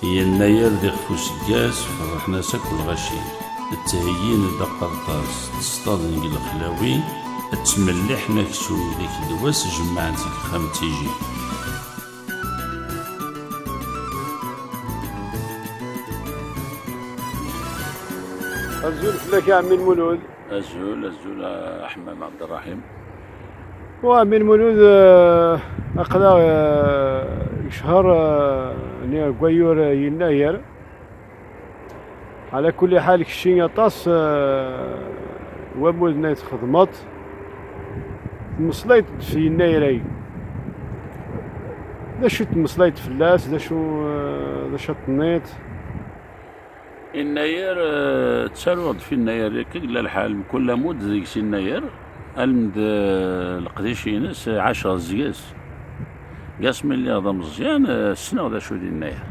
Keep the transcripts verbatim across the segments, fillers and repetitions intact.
Yennayer d ixef useggas, ferrḥen-as akk lɣaci. Ttheyyin-d aqerṭas, ttestaden deg lexlawi, ttmelliḥen aksum deg ddwa-s, jemmɛen-t deg texxamt tijin. Azul fell-ak a ɛemmi Lmulud. Azul, azul a Ḥemmam Ɛebderraḥim. Wa ɛemmi Lmulud, eh, aql-aɣ, eh, deg ccher, eh, ni deg wayyur, eh, yennayer. Ɛla kulli ḥal, kečči aṭas, eh, wamuden ay txedmeḍ. Tmeslayeḍ-d f yennayer-agi. D acu tmeslayeḍ fell-as? D acu, eh, d acu ad tenniḍ? Yennayer, eh, ttaruɣ-d f yennayer akka, yella lḥal, mkul amud deg-s yennayer, almend, eh, leqdic-ines, eh, ɛaceɣ zeg-s. Gas mi lliɣ d ameẓyan, eh, ssneɣ d acu d yennayer.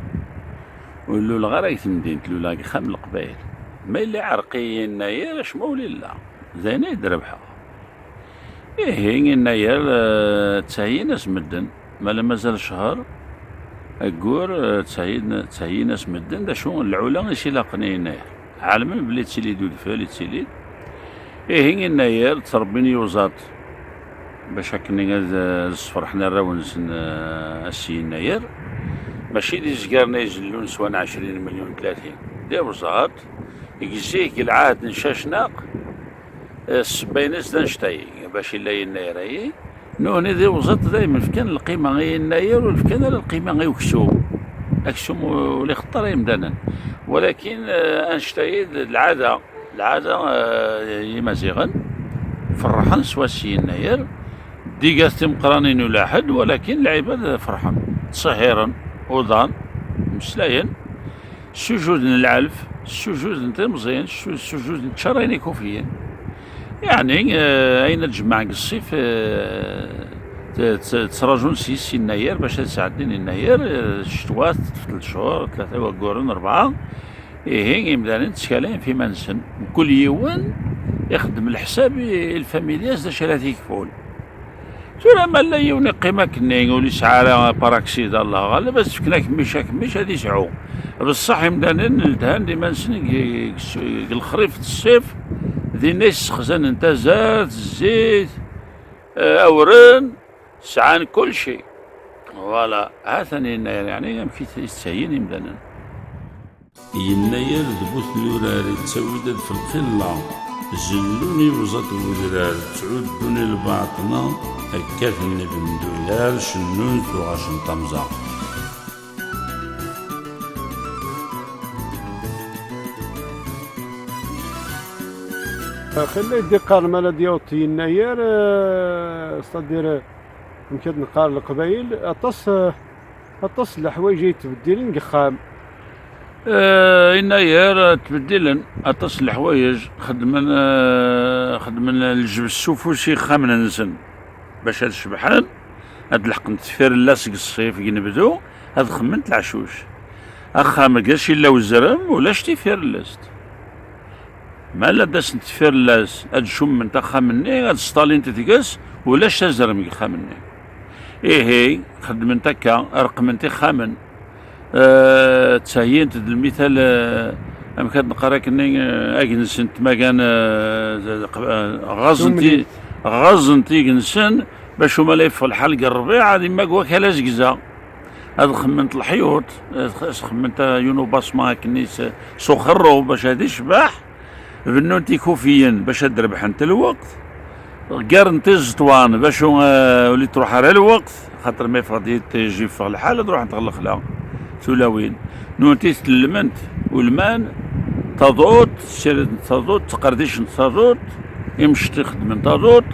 Ur luleɣ ara deg temdint, luleɣ deg uxxam n Leqbayel. Ma yella iɛreq-iyi yennayer, acemma ur illa. D ayen ay d-rebḥeɣ. Ihi, yennayer, eh, ttɛeyyin-as medden. Ma la mazal ccher, aggur, eh, ttɛeyyin, ttɛeyyin-as medden. D acu n lɛula i s-ilaqen i yennayer? Ɛelmen belli yettili-d udfel, yettili-d. Ihi, yennayer, ttrebbin iyuzaḍ bac akken ad, ad sferḥen arraw-nsen, eh, ass yennayer. Mačči d izgaren ay zellun swan ɛecrin milyun, tlatin. D iyuzaḍ, deg zik, deg lɛahd n Cacnaq, eh, ssebba-ines d annect-agi, bac illa yennayer-agi. Nuhni d iyuzaḍ daymen fkan lqima i yennayer, ur fkan ara lqima i uksum. Aksum ur ixeṭṭer ara imdanen. Walakin, eh, annect-agi d lɛada, lɛada, eh, n Yimaziɣen. Ferrḥen s wass yennayer. Digat timeqqranin ulaḥed, walakin lɛibad ferḥen. Ttṣehiren, uḍan, mmeslayen. Ssujuden lɛelf, ssujuden timẓin, ssu-, ssujuden ččar ayen ikufiyen. Yeɛni, eh, ayen ad jemɛen deg ṣṣif, eh, t-, t-, ttraǧun s yes yennayer bac ad sɛeddin yennayer, eh, ccetwa, teṭṭef tlet cchur, tlata wagguren, rebɛa. Ihi, imdanen ttkalayen f iman-nsen. Mkul yiwen ixeddem leḥsab i, i lfamilya-s d acu ara t-ikfun. Tura ma yella yiwen iqqim akkenni, ur yesɛi ara paraksi, d Allah ɣaleb, ad s-fken akemmic, akemmic ad yesɛu. Beṣṣeḥ imdanen lhan-d iman-nsen deg, deg, deg lexrif d ṣṣif, dinna i ssexzanen tazart, zzit, eh, awren, sɛan kulci. Voilà, ha-t-an yennayer, yeɛni amek i t-, i ttayyin imdanen. Yennayer d bu tnurar, ittawi-d ad f lqilla. Zellun iyuzaḍ n wedrar, ttɛuddun i lbaṭna, kkaten ibendurar, cennun tuɣac n tamẓa. Axil ay d-iqqar, mi ara d-yaweḍ yennayer, eh, c'est-à-dire, eh, amek ad neqqar leqbayel, aṭas, eh, aṭas n leḥwayeǧ ay yettbeddilen deg uxxam. Eh, yennayer, eh, ttbeddilen aṭas n leḥwayeǧ, xeddmen, eh, xeddmen lǧebs s ufus i yixxamen-nsen bac ad cebḥen, ad leḥqent tfirellas deg ṣṣif, deg unebdu, ad xemmement leɛcuc. Axxam deg-s yella uzrem, ulac tifirellest. Ma la d-asent tfirellas, ad cumment axxam-nni, ad sṭalint deg-s, ulac azrem deg uxxam-nni. Ihi, xeddment akka, reqqment ixxamen. Eh, ttahyint d lmital, eh, amek ad nqar akkenni, eh, agensent, ma gan, eh, ɣaẓent i-, ɣaẓent igensen, bac uma la yeffeɣ lḥal deg rrbiɛ, ad immag wakal azegza. Ad xemmment leḥyuṭ, ad x-, ad xemmment, eh, yiwen ubasma akkenni s, s uxerrub, bac ad icbeḥ. Bennunt ikufiyen bac ad d-rebḥent lweqt. Ggarent iẓeṭwan bac u-, eh, ur ittruḥ ara lweqt, xaṭer ma yeffeɣ-d yiṭij, yeffeɣ lḥal, ad ruḥent ɣer lexla. Tulawin. Nunti tlelment ulman, taḍut, ssirident taḍut, ttqerdicent taḍut, imceṭ ixeddmen taḍut,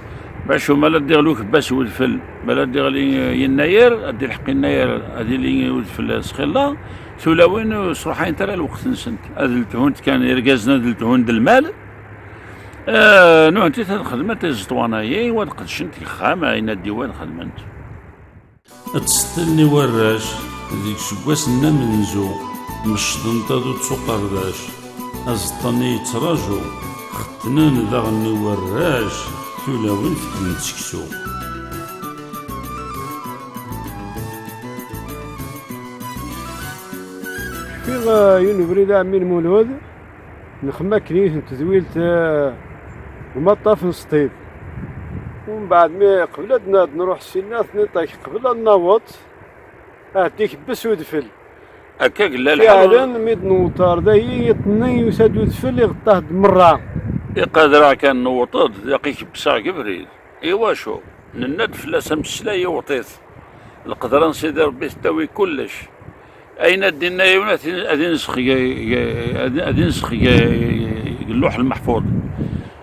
bac u ma la d-iɣli ukebbas n udfel, ma la d-iɣli, eh, yennayer, ad d-ilḥeq yennayer, ad yili udfel s xilla. Tulawin ur sruḥayent ara lweqt-nsent. Ad lthunt kan, irgazen ad lthun d lmal. Eh, nuhenti ad xedment iẓeṭwan-agi, u ad qedcent deg uxxam, ayen ad d-iwan xedment. Ttseṭṭilen i warrac, deg useggas-nni amenzu, mecḍen taḍut s uqerdac, aẓeṭṭa-nni yettraǧu, xettnen daɣen i warrac, tulawin feklen-d seksu. Fi, eh, yiwen ubrid a ɛemmi Lmulud, nxemmem akken yiwet n tedwilt, eh, deg umaṭṭaf n Sṭif. Umbeɛd, mi qbel ad n-, ad nruḥ ssinna, tenniḍ-ak qbel ad naweḍ, ad d-ikebbes udfel. Akka i yella lḥal. Fiɛlen, mi d-newweḍ ar dayi, iṭ-nni yusa-d udfel, iɣeṭṭa-d merra. Iqader-aɣ kan newweḍ-d, ilaq ikebbes-aɣ deg ubrid. Iwacu? Nenna-d fell-as ameslay iwweḍ-it. Lqedra n Sidi Ṛebbi tettawi kullec. Ayen ad d-inna yiwen ad in-, ad insex g, g, ad, ad insex g, g Lluḥ Lmeḥfuḍ.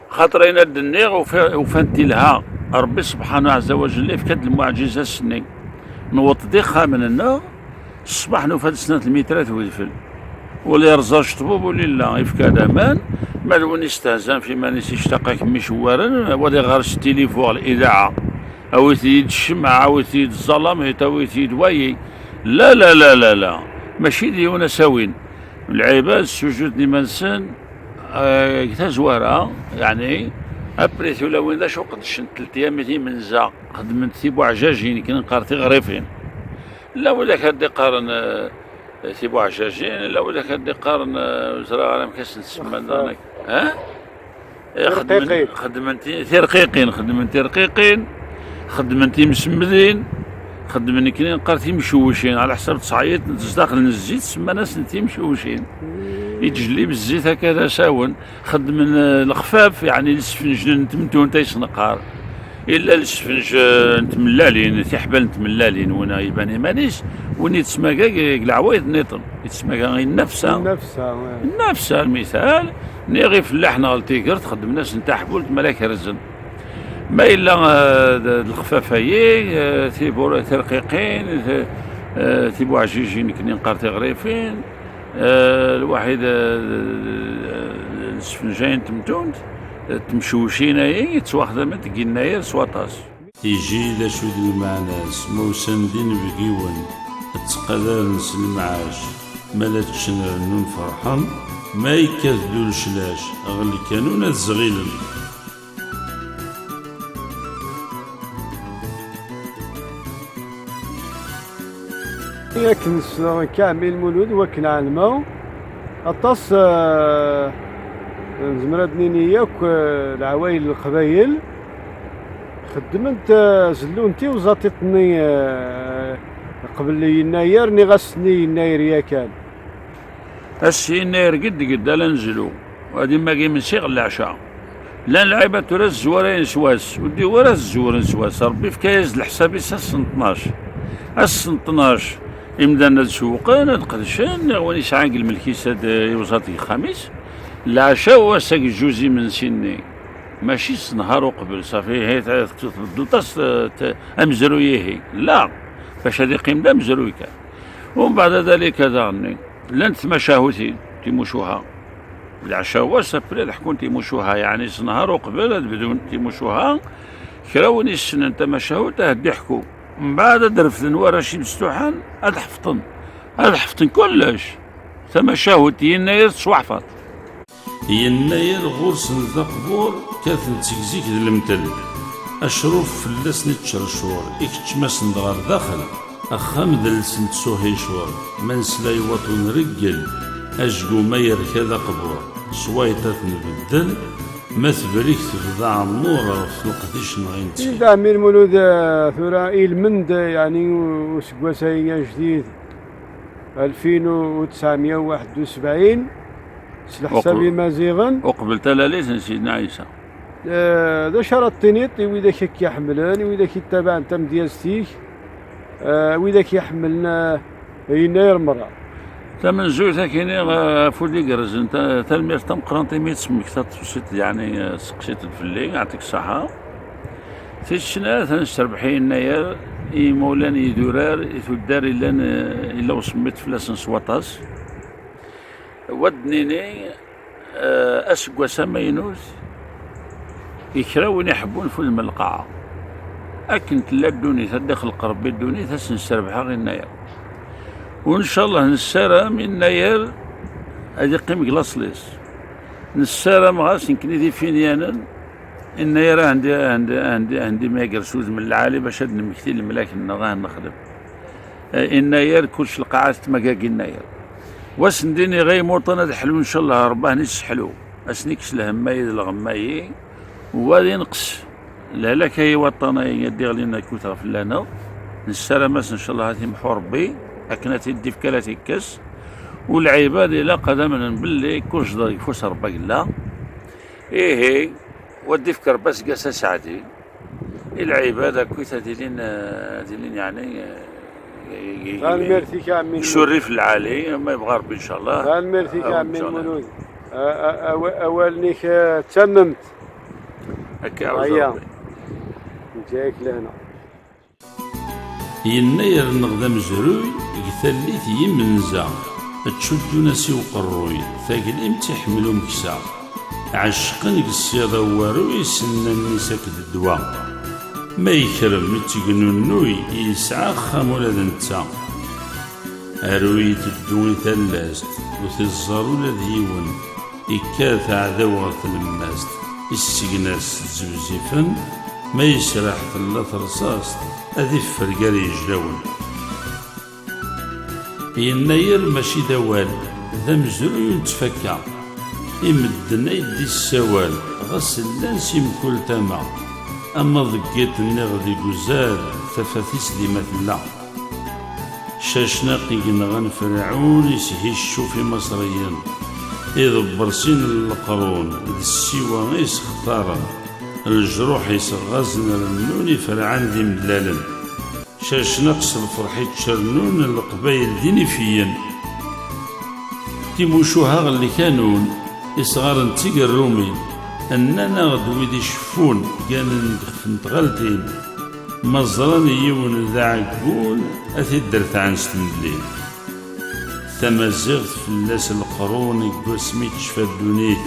Xaṭer ayen ad d-nniɣ ufi-, ufan-t ilha. Ṛebbi subḥanahu ɛezza wa jell ifka-d lmuɛǧiza ass-nni. Newweḍ-d ixxamen-nneɣ, ṣṣbeḥ nufa-d snat lmitrat n udfel. Ula yerẓa aceṭbub ula illa, ifka-d aman, ma d win istehzan f iman-is ictaq akken mi cewwaren, wa d iɣer s tilifu ɣer lidaɛa. Awit-iyi-d ccemɛa, awit-iyi-d ẓẓalamit, awit-iyi-d wayi. La, la, la, la, la. Mačči d yiwen asawin. Lɛibad ssujuden iman-nsen, eh, deg tazwara, yeɛni, après tulawin d acu qeddcent telt yamit imenza, xedment tibuɛjajin, akken neqqar tiɣrifin. Llan widak ad d-iqqaren, eh, tibuɛjajin, llan widak ad d-iqqaren, eh, ur ẓriɣ ara amek ad sen-semman daɣen. Ha? Eh, xedmen, tirqiqin. Xedmen ti-, tirqiqin, xedmen tirqiqin, xedmen timsemmdin, xedmen akken i neqqar timcewwcin, ɛla ḥsab tesɛiḍ-tent zdaxel n zzit, semman-asen timcewwcin. Mm. Yettjellib zzit akka d asawen, xedmen, eh, lexfaf, yeɛni lesfenj n temtunt ay s-neqqar. Illa lesfenj, eh, n tmellalin, tiḥbal n tmellalin, win iban iman-is, win yettmaga deg, deg leɛwayed nniḍen, yettmaga i nnefsa. Nnefsa, eh. Nnefsa, lmital, niɣ ifellaḥen ɣer tigert, xeddmen-asen taḥbult, ma la kerzen. Ma yella, eh, d, d lexfaf-ayi, eh, tibur-, tirqiqin, ti-, eh, tibuɛjijin, nekni neqqar tiɣrifin, eh, lwaḥid, eh, d, d, d, d, lesfenjay n temtunt, eh, temcewcin-ayi, yettwaxdament deg yennayer s waṭas. Tiji d acu d lmeɛna-s, ma usan-d inebgiwen, ad ttqadaren s lemɛac, ma la ččen rennun ferḥen, ma yekkat-d uleclac, ɣer lkanun ad zɣilen. Akken ssneɣ akka ɛemmi Lmulud, wakken ɛelmeɣ, aṭas, eh, nezmer ad nini yakk, eh, leɛwayel n Leqbayel xeddment, eh, zellunt i uẓaṭiṭ-nni, eh, qbel yennayer, niɣ ass-nni yennayer yakan. Ass yennayer gedd gedd ala nezlu. Ad imag imensi ɣer leɛca. Llan lɛibad tura zzwarayen s wass, ur d-iwwi ara ad zzewren s wass. Ṛebbi ifka-yas-d leḥsab-is ass n tnac. Ass n tnac, imdanen ad sewwqen, ad qedcen, neɣ win yesɛan deg lmelk-is ad, eh, iwẓa-t deg uxxam-is. Leɛca u ass agejjuz imensi-nni. Mačči s nnhar uqbel, ṣafi, ihi, t-, t-, tbedduḍ-as, eh, t-, amezruy ihi. La, bac ad iqqim d amezruy kan. Umbeɛd adalik daɣen-nni. Llant tmacahutin, timucuha. Leɛca wass après ad ḥkun timucuha, yeɛni s nnhar uqbel ad bdun timucuha, kra win yessnen tamacahut ad d-iḥku. Mbeɛd ad refden warrac imstuḥan, ad ḥefḍen. Ad ḥefḍen kullec. Tamacahut yennayer tettwaḥfaḍ. Yennayer ɣur-sen d aqbur, kkaten-tt seg zik d lemtel. Acruf fell-asen iččercur, ikeččem-asen-d ɣer daxel. Axxam d lsent s uhicur, ma nesla i waṭu nreggel, ajgu ma yerka d aqbur, s wayeṭ ad t-nbeddel, ma tebrek tebda ɛemmur ɣef leqdic-nneɣ i nettkel. Sidi Ɛemmi Lmulud, eh, tura ilmend, yeɛni useggas-agi ajdid, alfin u tesɛemya u waḥed u sebɛin, s leḥsab uqbel, imaziɣen. Uqbel talalit n Sidna Ɛisa. Eh, d acu ara d-tiniḍ i widak i k-iḥemmlen, i widak i yettabaɛen tamedyazt-ik, eh, widak i iḥemmlen, eh, yennayer merra? Tamenzuyt akini, eh, afud igerrzen, ta-, tanemmirt tameqqrant imi temmektaḍ tefsit, yeɛni, eh, testeqsiḍ-d fell-i, yeɛṭik ṣṣeḥḥa. Tis snat, ad nesserbeḥ i yennayer, i yimawlan n yidurar, i tuddar yellan, eh, yella usemmiḍ fell-asen s waṭas. Wa d-nini, eh, aseggas amaynut, i kra win iḥebbun f udem n lqaɛa. Akken tella ddunit, ad d-ixleq Rebbi ddunit, ad s-nesserbeḥ yennayer. U ncallah nessaram yennayer ad iqqim deg laṣel-is. Nessaram ɣas nekkni d ifinyanen, yennayer ad andi, ad andi, ad andi, ad andi ma iger s udem n lɛali bac ad d-nemmekti lemlak-nneɣ ad nexdem. Eh, yennayer, kullec lqaɛa tettmaga deg yennayer. Wass n din iɣa imuṭan ad ḥlun, ncallah Ṛebbi ad ten-isseḥlu. Ad sen-ikkes lhemma-yi d lɣemma-yi, u ad inqes lehlak-ayi waṭṭan-ayi ad d-iɣlin akkit ɣef fell-aneɣ. Nessaram-as ncallah ad t-imḥu Ṛebbi, akken ad t-id-ifk ara t-ikkes. U lɛibad ilaq ad amnen belli kullec deg ufus Ṛebbi i yella. Ihi, u ad d-ifk Ṛebbi aseggas aseɛdi i lɛibad akkit ad ilin, ad ilin, yeɛni, eh, Tanemmirt-ik a ɛemmi Lmut. Surrif lɛali, ma yebɣa Ṛebbi ncallah. Tanemmirt-ik a ɛemmi Lmulud. A-, a-, awa-, awal-nnek, eh, d tamemt. Akka, aya. Ǧǧa-yak lehna. Yennayer-nneɣ d amezruy deg tallit n yimenza, ttcuddun-as i uqerruy, taglimt iḥemmel umeksa. Ɛecqen deg ṣṣiḍ awaruy s nna-nni-s akked ddwa. Ma yekrem ittegnunuy, yesɛa axxam ula d netta. Aruy iteddu i tallast, ur t-iẓẓar ula d yiwen. Ikkat aɛdaw ɣer tlemmast, issegnas zebzifen, ma yesraḥ tella terṣast, ad iffer gar yejlawen. Yennayer mačči d awal, d amezruy ur nettfakka. I medden ay d-issawal, ɣas llan si mkul tama. Ama deg yiḍ nniɣ deg uzal, tafat-is dima tella. Cacnaq i yenɣan Ferɛun, ishiccuf Imaṣriyen, iḍebber sin n leqrun, d ssiwa i s-xtaren. Lejruḥ-is ɣazen rennun, iferɛan d imellalen. Cacnaq s lferḥ i ttcernun, Leqbayel d inifiyen. Timucuha ɣer lkanun, isɣaren d tigerrumin. Nnan-aɣ-d wid iceffun, gganen deg ixef n tɣaltin. Ma ẓran yiwen d aɛeggun, ad t-id-rtɛen s tmellin. Tamaziɣt fell-as leqrun, deg wasmi i tecfa ddunit.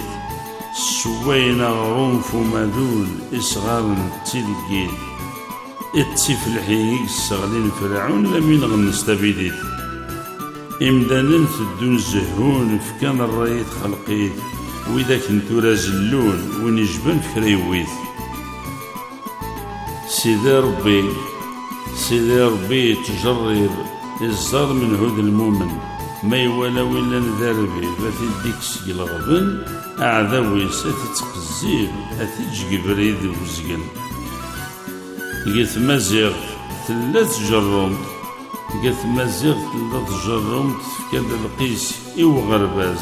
Ssewwayen aɣrum f umadun, isɣaren d tileggit. I d tifelḥin i yesseɣlin Ferɛun, lammi nɣen s tabidit. Imdanen teddun zehhun, fkan ṛṛay i txelqit, widak n tura zellun, win ijban f kra yewwi-t. Sidi Ṛebbi, Sidi Ṛebbi yettjerrib, iẓẓar menhu d lmumen, ma iwala wi llan d arbib, ad t-id-ikkes seg leɣben, aɛdaw-is ad t-ittqezzib, ad t-iǧǧ deg ubrid d uzgen. Deg tmaziɣt tella tjerrumt, deg tmaziɣt tella tjerrumt, tefka-d lqis i uɣerbaz,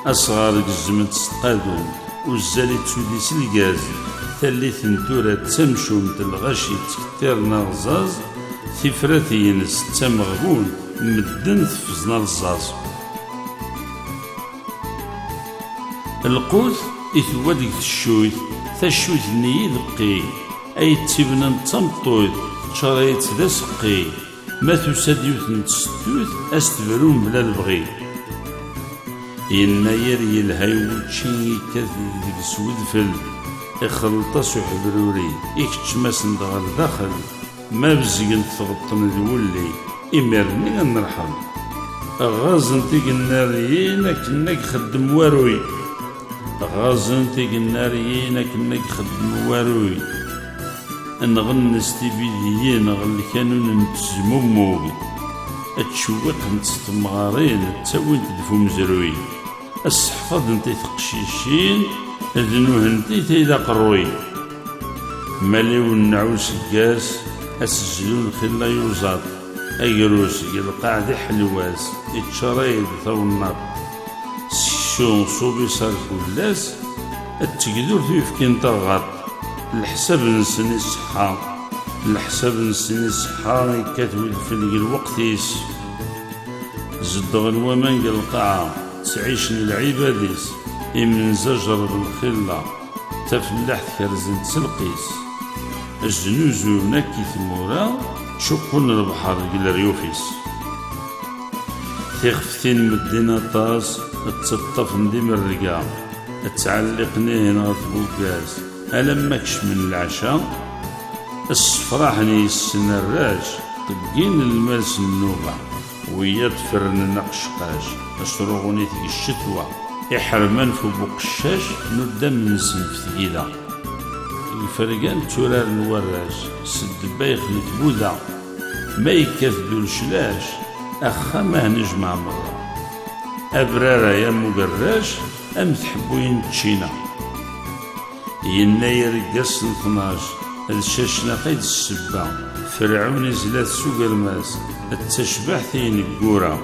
asɣar gezmen-t s tqadumt, uzzal ittudi s lgaz, tallit n tura d tamcumt, lɣaci ttkeṭṭiren aɣẓaẓ, tifrat-ines d tameɣbunt, medden teffẓen alẓaẓ. Lqut itewwa deg teccuyt, taccuyt-nni i d qqi, ay ttibnan d tameṭṭuyt, teččaray-tt d aseqqi, ma tusa-d yiwet n tsettut, ad s-tebru mebla lebɣi. Yennayer yelha i wučči, yekkat deg-s wedfel, ixelleṭ-as uḥebruri, ikeččem-asen-d ɣer daxel, ma bezgent tɣeṭṭen d wulli, imir-nni ad nerḥem. Ɣaẓent igennayen akken ad ixeddem waruy. Ɣaẓent igennayen akken ad ixeddem waruy. Nɣen s tibidiyin ɣer lkanun n tezmumug. Ad ttcewwiqent s temɣarin, ttawint-d f umezruy. Ad sseḥfaḍent i teqcicin, d nuhent i tayla aqerruy. Ma liwenneɛ useggas, ad s-zlun xilla yuẓaṭ. Agrus deg lqaɛ d iḥelwas, iččaray-d tawennaṭ. Seksu ṣubiṣar kullas, d tegdurt ur yefkin taɣaṭ. Leḥsab-nsen iṣeḥḥa, leḥsab-nsen iṣeḥḥa, yekkat wedfel deg lweqt-is. Zedɣen waman deg lqaɛa, ttɛicen lɛibad-is, imenza jerrben lxilla, tafellaḥt kerzen-tt s lqis. Znuzun akk i tmura, ttcuqqun lebḥer deg leryuf-is. Tixeftin meddin aṭas, ttaṭṭafen d imerrga, ttɛelliqen ihin ɣer tbuggas, alamma kecmen leɛca, ssefraḥen yes-sen arrac, ṭeggin lmal s nnuba. Wiyaḍ fernen aqecqac, asruɣen-it deg ccetwa, iḥerman f ubuqeccac, nuddam-nsen f tgida. Deg ifergan tturaren warrac, s ddebba yexli tbuda, ma yekkat-d uleclac, axxam ahni jmeɛ merra. Abrar-a am ugerrac, am tḥebbuyin n ččina. Yennayer deg ass n tnac, d cacnaq i d ssebba. Ferɛun izla-t s ugermas, d tacbaḥt i ineggura.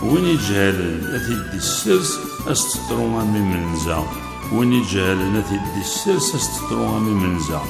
Win iǧhalen ad t-id-issers, ad s-teṭru am imenza. Win iǧhalen ad t-id-issers, ad s-teṭru am imenza.